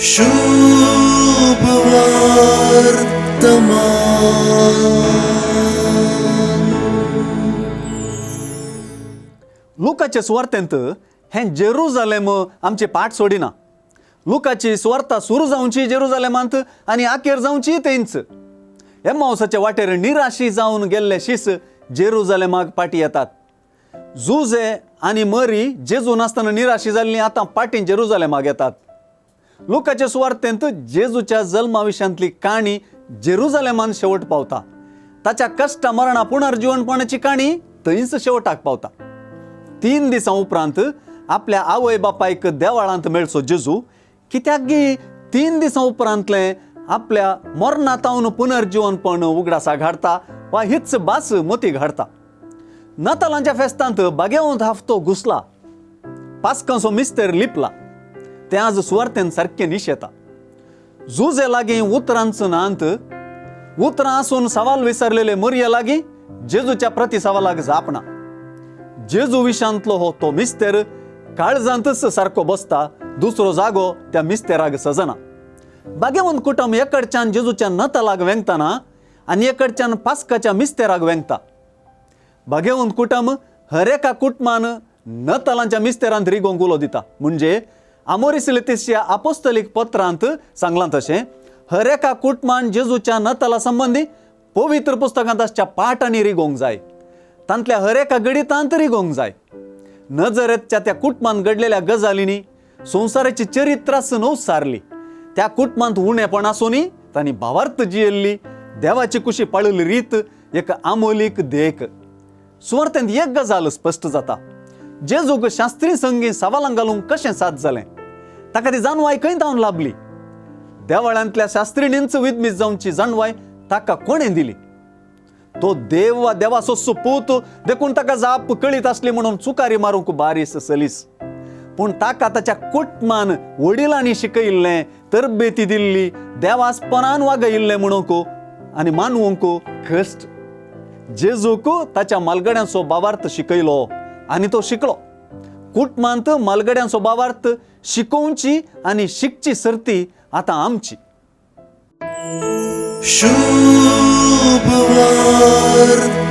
शुभ वर्तमान. लुकाचे सुवार्तेंत हें जेरुजालेम आमची पाठ सोडिना. लुकाची सुवार्ता सुरू जावची जेरुजालेमांत आनी आखेर जावची थंयच. एमावसाचे वाटेर निराशी जावन गेल्ले शीस जेरुजालेमाक पाटी येतात. जुजे आनी मरी जेजू नासतना निराशी जाल्लीं आतां पाटी जेरुजालेमाक येतात. लुकाचे सुवार्तेंत जेजूच्या जल्मा विशयांतली काणी जेरुजालेमान शेवट पावता. ताच्या कश्टा मरणा पुनर्जिवनपणाची काणी थंयच शेवटाक पावता. 3 दिसां उपरांत आपल्या आवय बापायक देवाळांत मेळचो जेजू कित्याक गी 3 दिसां उपरांतलें आपल्या मरणातावन पुनर्जिवनपण उगडासा घाडता वा हीच भास मोती घाडता. नातालांच्या फेस्तांत बागेवंत हफ्तो घुसला, पास्कांचो मिस्तेर लिपला, तें आज सुवार्तेन सारकें निशेता. जुजे लागीं उतरांचो नांत उतरां आसून सवाल विसरलेले मरये लागीं जेजूच्या प्रती सवालाक जाप ना. जेजू विशांतलो हो तो मिस्तेर काळजांतच सारको बसता, दुसरो जागो त्या मिस्तेराक सजना. बागेवंत कुटुंब एकडच्यान जेजूच्या नतालाक वेंगतना आनी एकडच्यान पास्काच्या मिस्तेराक वेंगता. बागेवंत कुटुंब हर एका कुटुंबान नतालांच्या मिस्तेरांत रिगोवंक उलो दिता. म्हणजे आमोरीस लेतिसिया आपोस्तलीक पत्रांत सांगलां तशें हर एका कुटुंबान जेजूच्या नताला संबंदी पवित्र पुस्तकांत आसच्या पाठांनी रिगोवंक जाय, तांतल्या हर एका गणितांत रिगोवंक जाय. नजरेतच्या त्या कुटुंबांत घडलेल्या गजालींनी संवसाराची चरित्राच नव सारली. त्या कुटुंबांत उणेपण आसूनय तांणी भावार्थ जियेल्ली देवाची कुशी पाळिल्ली रीत एक आमोलीक देख. सुवार्थेंत एक गजाल स्पश्ट जाता, जेजूक शास्त्री संगी सवालां घालूंक कशें साथ जालें, ताका ती जाणवाय खंय धांवन लाभली? देवळांतल्या शास्त्रीणींच विदमीत जावची जाणवाय ताका कोणें दिली? तो देव वा देवाचो सुपूत देखून ताका जाप कळीत आसली म्हणून चुकारी मारूंक बारीस सलीस. पूण ताका ताच्या कुटमान वडिलांनी शिकयिल्लें, तरबेती दिल्ली, देवासपणान वागयिल्लें म्हणूंक आनी मानवंक कश्ट. जेजूक ताच्या मालगड्यांचो बावार्थ शिकयलो आनी तो शिकलो. कुटमांत मालगड्यांचो बावार्थ शिकोवची आनी शिकची सर्ती आतां आमची. शुभ वर्तमान.